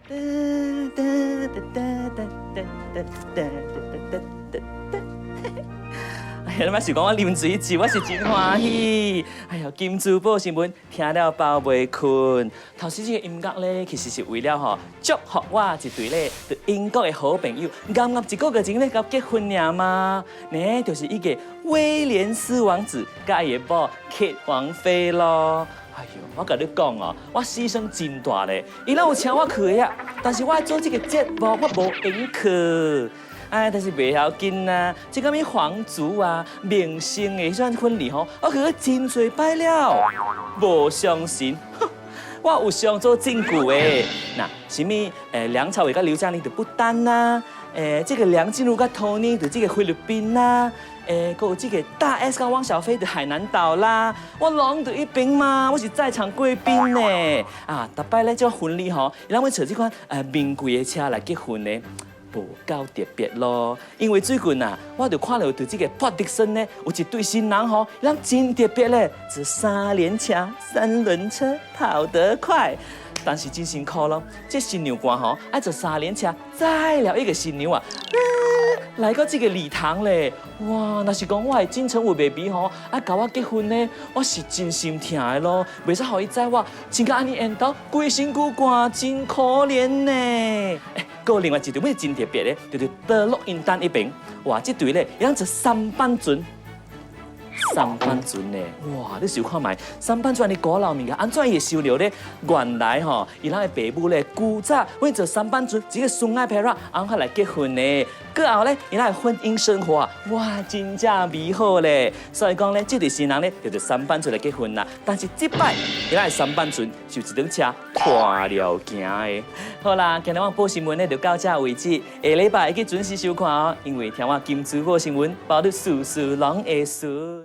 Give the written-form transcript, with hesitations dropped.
噠噠噠噠噠噠噠噠噠噠。哎呀，你莫想講我啉水酒，我是真歡喜。哎呦，金珠報新聞聽了飽袂睏。頭先這個音樂咧，其實是為了吼祝福我一對咧，佇英國的好朋友，啱啱一個月前咧佮結婚爾嘛。呢，就是伊個威廉斯王子佮伊的某克王妃咯。哎呦，我共你講哦，我犧牲真大咧，伊攏有請我去的啊，但是我做這個節目，我無閒去。哎，但是袂要緊啊，這個物皇族啊、明星的彼種婚禮吼，我去過真濟擺了，無相信，我有上做證據的。那，啥物？梁朝偉佮劉嘉玲佇不丹呐，這個梁靜茹佮托尼佇這個菲律賓啦，閣有這個大 S 佮汪小菲佇海南島啦，我攏佇彼邊嘛，我是在場貴賓呢。啊，逐擺咧這個婚禮吼，伊攏會坐這款名貴的車來結婚的。無夠特別咯，因為最近啊，我就看到佇這個波特森呢，有一對新人吼，伊人真特別咧，坐三輪車、三輪車跑得快，但是真辛苦咯。這新娘官吼愛坐三輪車載了一個新娘啊，來到這個禮堂咧，哇！若是講我的金城武 baby 吼，愛共我結婚呢，我是真心疼的咯，袂使予伊載我，穿甲按呢緣投，規身軀汗，真可憐呢。欸，閣另外一對欲真特別的，就是德魯因丹彼邊，哇！這對咧，伊攏坐舢板船，舢板船呢，哇！你想看覓？舢板船的古老物件，按怎伊會收著咧？原來吼，伊人的爸母咧，古早會坐舢板船，這個 Sungai Perak 按怎來結婚呢？過後咧，伊人的婚姻生活啊，哇，真正美好咧。所以講咧，這對新人咧，就坐舢板船來結婚啦。但是這擺，伊人的舢板船是有一輛車拖著行的。好啦，今日我報新聞咧就到這為止。下禮拜會記準時收看哦，因為聽我金珠報新聞，包你事事攏會順。